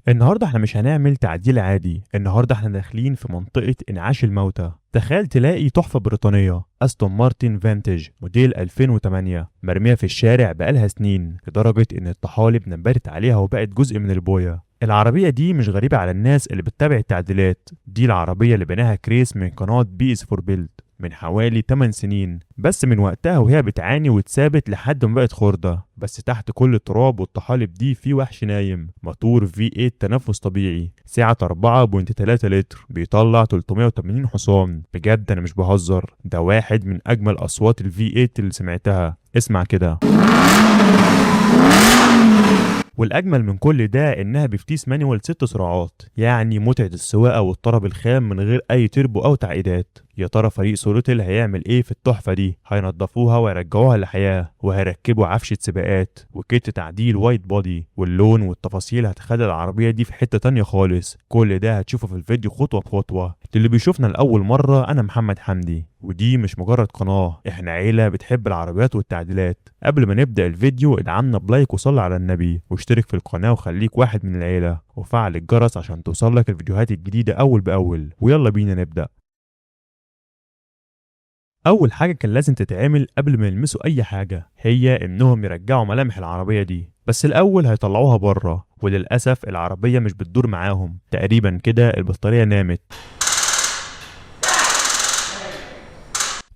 النهارده احنا مش هنعمل تعديل عادي، النهارده احنا داخلين في منطقة انعاش الموتى. تخيل تلاقي تحفة بريطانية استون مارتن فانتج موديل 2008 مرمية في الشارع بقالها سنين، لدرجة ان الطحالب نبتت عليها وبقت جزء من البوية. العربية دي مش غريبة على الناس اللي بتتابع التعديلات، دي العربية اللي بناها كريس من قناة B is for Build من حوالي 8 سنين، بس من وقتها وهي بتعاني وتثابت لحد ما بقت خردة. بس تحت كل التراب والطحالب دي في وحش نايم، موتور V8 تنفس طبيعي، سعة 4.3 لتر، بيطلع 380 حصان. بجد انا مش بهزر، ده واحد من اجمل اصوات ال V8 اللي سمعتها. اسمع كده. والاجمل من كل ده انها بفتيس manual 6 سرعات، يعني متعه السواقة والطرب الخام من غير اي تربو او تعقيدات. يا ترى فريق ثروتل هيعمل ايه في التحفة دي؟ هينضفوها ويرجعوها للحياة، وهيركبوا عفشه سباقات و kit تعديل wide body، واللون والتفاصيل هتخلي العربية دي في حتة تانية خالص. كل ده هتشوفه في الفيديو خطوة بخطوة. للي بيشوفنا لاول مرة، انا محمد حمدي، ودي مش مجرد قناه، احنا عيله بتحب العربيات والتعديلات. قبل ما نبدا الفيديو ادعمنا ب like وصلي على النبي، واشترك في القناة وخليك واحد من العيلة، وفعل الجرس عشان توصلك الفيديوهات الجديدة اول باول. ويلا بينا نبدا. اول حاجة كان لازم تتعمل قبل ما يلمسوا اي حاجة هي انهم يرجعوا ملامح العربية دي، بس الاول هيطلعوها بره. وللاسف العربية مش بتدور معاهم، تقريبا كده البطارية نامت.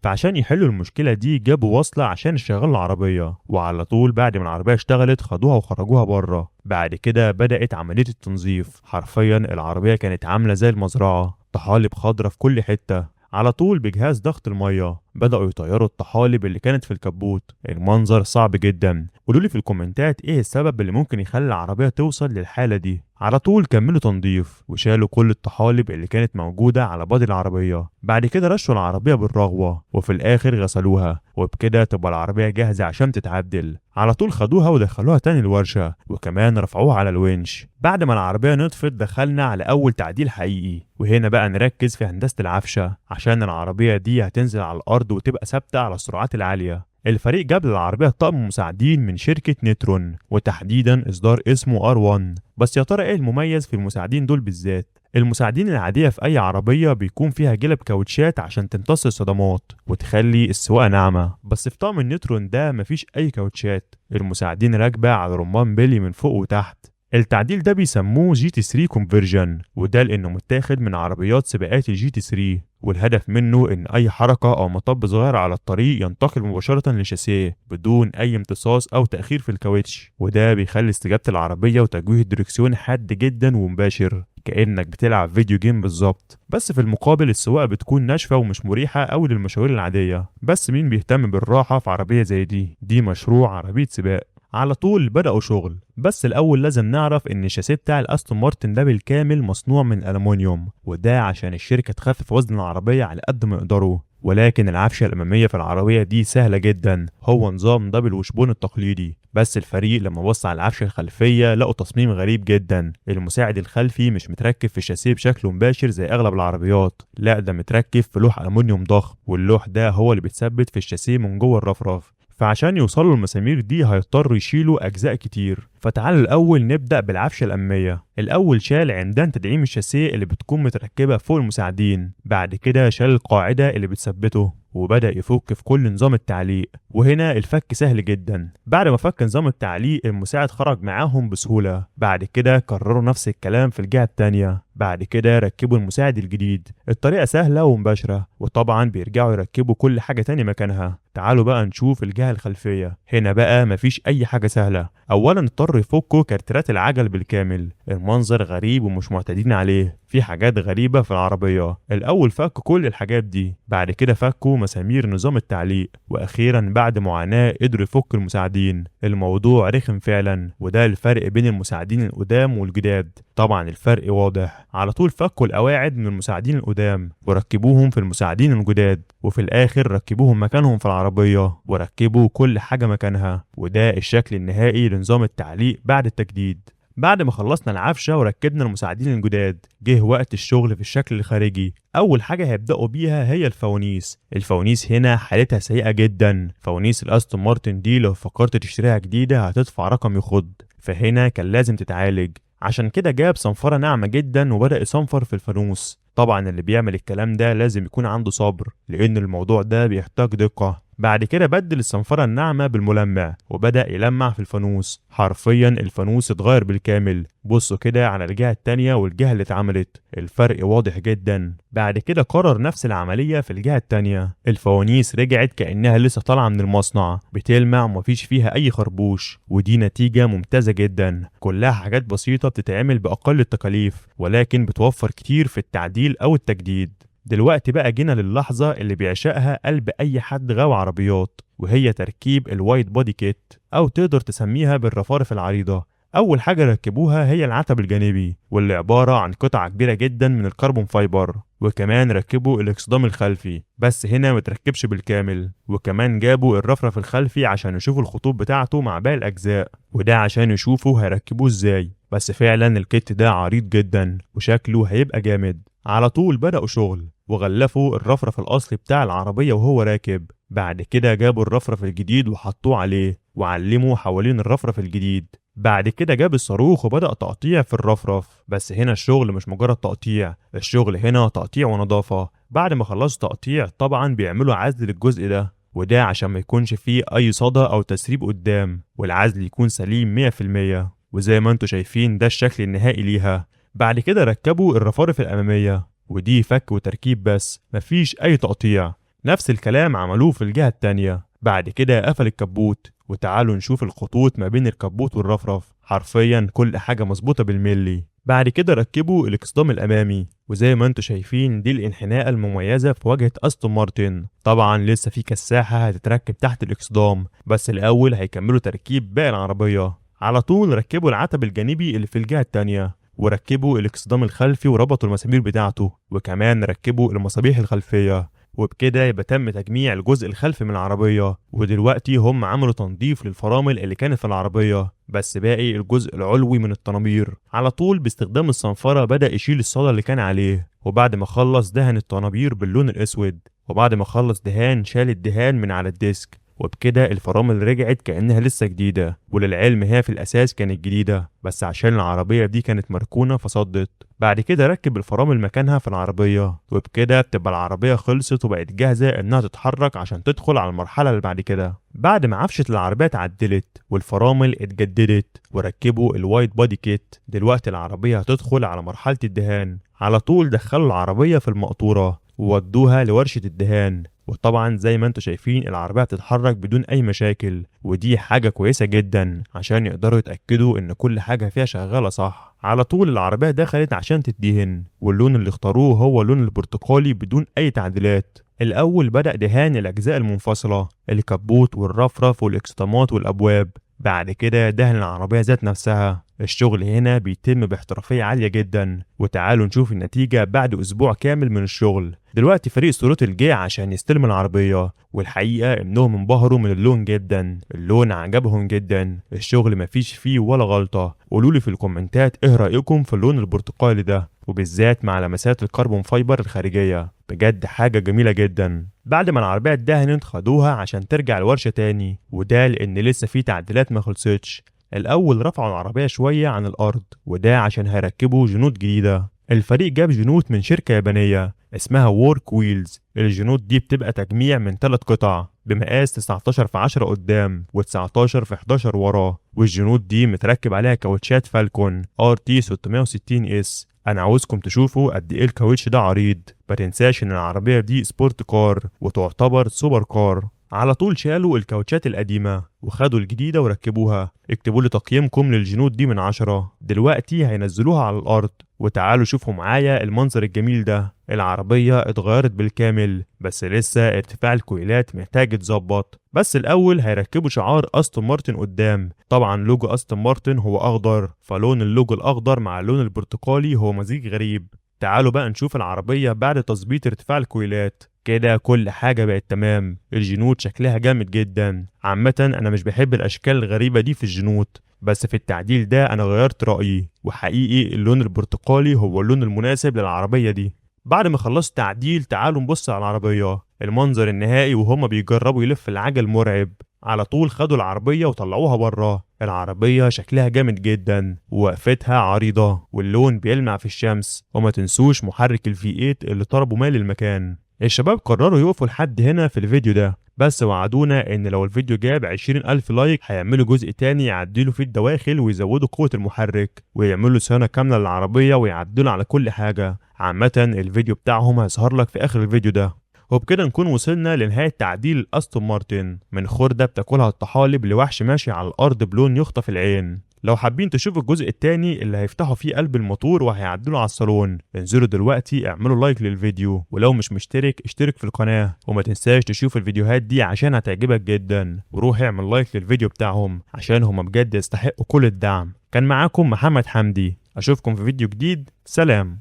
فعشان يحلوا المشكلة دي جابوا وصلة عشان يشغلوا العربية، وعلى طول بعد ما العربية اشتغلت خدوها وخرجوها بره. بعد كده بدأت عملية التنظيف. حرفيا العربية كانت عاملة زي المزرعة، طحالب خضرة في كل حتة. على طول بجهاز ضغط المية بدأوا يطيروا الطحالب اللي كانت في الكبوت. المنظر صعب جدا. قولولي في الكومنتات ايه السبب اللي ممكن يخلي العربية توصل للحالة دي. على طول كملوا تنظيف وشالوا كل الطحالب اللي كانت موجودة على body العربية. بعد كده رشوا العربية بالرغوة، وفي الآخر غسلوها، وبكده تبقى العربية جاهزة عشان تتعدل. على طول خدوها ودخلوها تاني الورشة، وكمان رفعوها على الونش. بعد ما العربية نطفت دخلنا على أول تعديل حقيقي، وهنا بقى نركز في هندسة العفشة عشان العربية دي هتنزل على الأرض وتبقى ثابتة على السرعات العالية. الفريق جاب للعربية طقم مساعدين من شركة نيترون، وتحديدا إصدار اسمه R1. بس يا ترى إيه المميز في المساعدين دول بالذات؟ المساعدين العادية في أي عربية بيكون فيها جلب كاوتشات عشان تمتص الصدمات وتخلي السواقة ناعمة، بس في طقم النيترون ده مفيش أي كاوتشات، المساعدين راكبة على رمان بلي من فوق وتحت. التعديل ده بيسموه GT3 conversion، وده لانه متاخد من عربيات سباقات ال GT3، والهدف منه ان اي حركة او مطب صغير على الطريق ينتقل مباشرة للشاسيه بدون اي امتصاص او تاخير في الكاوتش، وده بيخلي استجابة العربية وتجويه الدركسيون حاد جدا ومباشر، كانك بتلعب video game بالظبط. بس في المقابل السواقة بتكون ناشفة ومش مريحه أوي للمشاوير العادية. بس مين بيهتم بالراحة في عربية زي دي؟ دي مشروع عربية سباق. على طول بدأوا شغل. بس الأول لازم نعرف إن الشاسيه بتاع الأستون مارتن ده بالكامل مصنوع من الألمونيوم، وده عشان الشركة تخفف وزن العربية على قد ما يقدروا. ولكن العفشة الأمامية في العربية دي سهلة جدا، هو نظام double wishbone التقليدي. بس الفريق لما بص على العفشة الخلفية لقوا تصميم غريب جدا. المساعد الخلفي مش متركب في الشاسيه بشكل مباشر زي أغلب العربيات، لا ده متركب في لوح ألمونيوم ضخم، واللوح ده هو اللي بيتثبت في الشاسيه من جوه الرفرف. فعشان يوصلوا المسامير دي هيضطروا يشيلوا أجزاء كتير. فتعالوا الأول نبدأ بالعفشة الأمامية. الأول شال عمدان تدعيم الشاسيه اللي بتكون متركبة فوق المساعدين، بعد كده شال القاعدة اللي بتثبته، وبدأ يفك في كل نظام التعليق. وهنا الفك سهل جدا. بعد ما فك نظام التعليق المساعد خرج معاهم بسهولة. بعد كده كرروا نفس الكلام في الجهة التانية. بعد كده ركبوا المساعد الجديد. الطريقة سهلة ومباشرة، وطبعا بيرجعوا يركبوا كل حاجة تاني مكانها. تعالوا بقى نشوف الجهة الخلفية. هنا بقى مفيش أي حاجة سهلة. أولا اضطروا يفكوا كارترات العجل بالكامل. المنظر غريب ومش معتادين عليه، في حاجات غريبة في العربية. الأول فكوا كل الحاجات دي، بعد كده فكوا مسامير نظام التعليق، وأخيرا بعد معاناة قدروا يفكوا المساعدين. الموضوع رخم فعلا، وده الفرق بين المساعدين القدام والجداد. طبعا الفرق واضح. على طول فكوا القواعد من المساعدين القدام وركبوهم في المساعدين الجداد، وفي الآخر ركبوهم مكانهم في العربية وركبوا كل حاجة مكانها. وده الشكل النهائي لنظام التعليق بعد التجديد. بعد ما خلصنا العفشة وركبنا المساعدين الجداد، جه وقت الشغل في الشكل الخارجي. أول حاجة هيبدأوا بيها هي الفوانيس. الفوانيس هنا حالتها سيئة جدا. فوانيس الأستون مارتن دي لو فكرت تشتريها جديدة هتدفع رقم يخض، فهنا كان لازم تتعالج. عشان كده جاب صنفرة ناعمة جدا وبدأ يصنفر في الفانوس. طبعا اللي بيعمل الكلام ده لازم يكون عنده صبر، لأن الموضوع ده بيحتاج دقة. بعد كده بدل الصنفرة الناعمة بالملمع وبدأ يلمع في الفانوس. حرفيا الفانوس اتغير بالكامل. بصوا كده على الجهة التانية والجهة اللي اتعملت، الفرق واضح جدا. بعد كده قرر نفس العملية في الجهة التانية. الفوانيس رجعت كأنها لسه طالعة من المصنع، بتلمع ومفيش فيها أي خربوش، ودي نتيجة ممتازة جدا. كلها حاجات بسيطة بتتعمل بأقل التكاليف، ولكن بتوفر كتير في التعديل أو التجديد. دلوقتي بقى جينا للحظة اللي بيعشقها قلب أي حد غاوي عربيات، وهي تركيب ال wide body kit، أو تقدر تسميها بالرفارف العريضة. أول حاجة ركبوها هي العتب الجانبي، واللي عبارة عن قطعة كبيرة جدا من ال carbon fiber، وكمان ركبوا الاكسدام الخلفي، بس هنا متركبش بالكامل. وكمان جابوا الرفرف الخلفي عشان يشوفوا الخطوط بتاعته مع باقي الأجزاء، وده عشان يشوفوا هيركبوه ازاي. بس فعلا ال kit ده عريض جدا وشكله هيبقى جامد. على طول بدأوا شغل وغلفوا الرفرف الأصلي بتاع العربية وهو راكب. بعد كده جابوا الرفرف الجديد وحطوه عليه وعلموا حوالين الرفرف الجديد. بعد كده جاب الصاروخ وبدأ تقطيع في الرفرف، بس هنا الشغل مش مجرد تقطيع، الشغل هنا تقطيع ونظافة. بعد ما خلصوا تقطيع طبعا بيعملوا عزل للجزء ده، وده عشان ما يكونش فيه أي صدى أو تسريب قدام، والعزل يكون سليم 100%. وزي ما انتوا شايفين ده الشكل النهائي ليها. بعد كده ركبوا الرفارف الأمامية، ودي فك وتركيب بس، مفيش أي تقطيع. نفس الكلام عملوه في الجهة التانية. بعد كده قفل الكبوت، وتعالوا نشوف الخطوط ما بين الكبوت والرفرف، حرفيا كل حاجة مظبوطة بالملي. بعد كده ركبوا الاكسدام الأمامي، وزي ما انتوا شايفين دي الانحناء المميزة في واجهة أستون مارتن. طبعا لسه في كساحة هتتركب تحت الاكسدام، بس الأول هيكملوا تركيب باقي العربية. على طول ركبوا العتب الجانبي اللي في الجهة التانية، وركبوا الاكسدام الخلفي وربطوا المسامير بتاعته، وكمان ركبوا المصابيح الخلفية. وبكده يبقى تم تجميع الجزء الخلفي من العربية. ودلوقتي هم عملوا تنظيف للفرامل اللي كانت في العربية، بس باقي الجزء العلوي من الطنابير. على طول باستخدام الصنفرة بدأ يشيل الصدى اللي كان عليه، وبعد ما خلص دهن الطنابير باللون الأسود، وبعد ما خلص دهان شال الدهان من على ال disc، وبكده الفرامل رجعت كأنها لسه جديدة. وللعلم هي في الأساس كانت جديدة، بس عشان العربية دي كانت مركونة فصدت. بعد كده ركب الفرامل مكانها في العربية، وبكده بتبقى العربية خلصت وبقت جاهزة إنها تتحرك عشان تدخل على المرحلة اللي بعد كده. بعد ما عفشة العربية اتعدلت والفرامل اتجددت وركبوا ال wide body kit، دلوقتي العربية هتدخل على مرحلة الدهان. على طول دخلوا العربية في المقطورة وودوها لورشة الدهان، وطبعا زي ما انتم شايفين العربية بتتحرك بدون اي مشاكل، ودي حاجة كويسة جدا عشان يقدروا يتأكدوا ان كل حاجة فيها شغالة صح. على طول العربية دخلت عشان تدهن، واللون اللي اختاروه هو اللون البرتقالي بدون اي تعديلات. الاول بدأ دهان الاجزاء المنفصلة، الكبوت والرفرف والاكسدامات والابواب. بعد كده دهن العربية ذات نفسها. الشغل هنا بيتم باحترافية عالية جدا، وتعالوا نشوف النتيجة بعد أسبوع كامل من الشغل. دلوقتي فريق ثروتل جه عشان يستلم العربية، والحقيقة إنهم انبهروا من اللون جدا، اللون عجبهم جدا، الشغل مفيش فيه ولا غلطة. قولولي في الكومنتات إيه رأيكم في اللون البرتقالي ده، وبالذات مع لمسات ال carbon fiber الخارجية، بجد حاجة جميلة جدا. بعد ما العربية اتدهنت خدوها عشان ترجع الورشة تاني، وده لأن لسه في تعديلات ما خلصتش. الأول رفعوا العربية شوية عن الأرض، وده عشان هيركبوا جنوط جديدة. الفريق جاب جنوط من شركة يابانية اسمها Work Wheels. الجنوط دي بتبقى تجميع من 3 قطع بمقاس 19 في 10 قدام و19 في 11 ورا، والجنوط دي متركب عليها كاوتشات Falcon RT 660 S. انا عاوزكم تشوفوا قد ايه الكاوتش ده عريض. ما تنساش ان العربية دي sport car وتعتبر super car. على طول شالوا الكاوتشات القديمة وخدوا الجديدة وركبوها. اكتبوا لي تقييمكم للجنوط دي من 10. دلوقتي هينزلوها على الأرض، وتعالوا شوفوا معايا المنظر الجميل ده. العربية اتغيرت بالكامل، بس لسه ارتفاع الكويلات محتاج يتظبط. بس الأول هيركبوا شعار أستون مارتن قدام. طبعا لوجو أستون مارتن هو أخضر، فلون اللوجو الأخضر مع اللون البرتقالي هو مزيج غريب. تعالوا بقى نشوف العربية بعد تظبيط ارتفاع الكويلات. كده كل حاجة بقت تمام، الجنوط شكلها جامد جدا. عامة أنا مش بحب الأشكال الغريبة دي في الجنوط، بس في التعديل ده أنا غيرت رأيي، وحقيقي اللون البرتقالي هو اللون المناسب للعربية دي. بعد ما خلصت تعديل تعالوا نبص على العربية. المنظر النهائي وهما بيجربوا يلف العجل مرعب. على طول خدوا العربية وطلعوها بره. العربية شكلها جامد جدا ووقفتها عريضة واللون بيلمع في الشمس، وما تنسوش محرك ال V8 اللي طربوا مال المكان. الشباب قرروا يقفوا لحد هنا في الفيديو ده، بس وعدونا ان لو الفيديو جاب 20,000 like هيعملوا جزء تاني يعدلوا فيه الدواخل ويزودوا قوة المحرك ويعملوا صيانة كاملة للعربية ويعدلوا على كل حاجة. عامة الفيديو بتاعهم هيظهر لك في اخر الفيديو ده. وبكده نكون وصلنا لنهاية تعديل الأستون مارتن، من خردة بتاكلها الطحالب لوحش ماشي على الأرض بلون يخطف العين. لو حابين تشوفوا الجزء التاني اللي هيفتحوا فيه قلب الموتور وهيعدلوا على الصالون، انزلوا دلوقتي اعملوا like للفيديو، ولو مش مشترك اشترك في القناة، وما تنساش تشوف الفيديوهات دي عشان هتعجبك جدا، وروح اعمل like للفيديو بتاعهم عشان هما بجد يستحقوا كل الدعم. كان معاكم محمد حمدي، اشوفكم في فيديو جديد، سلام.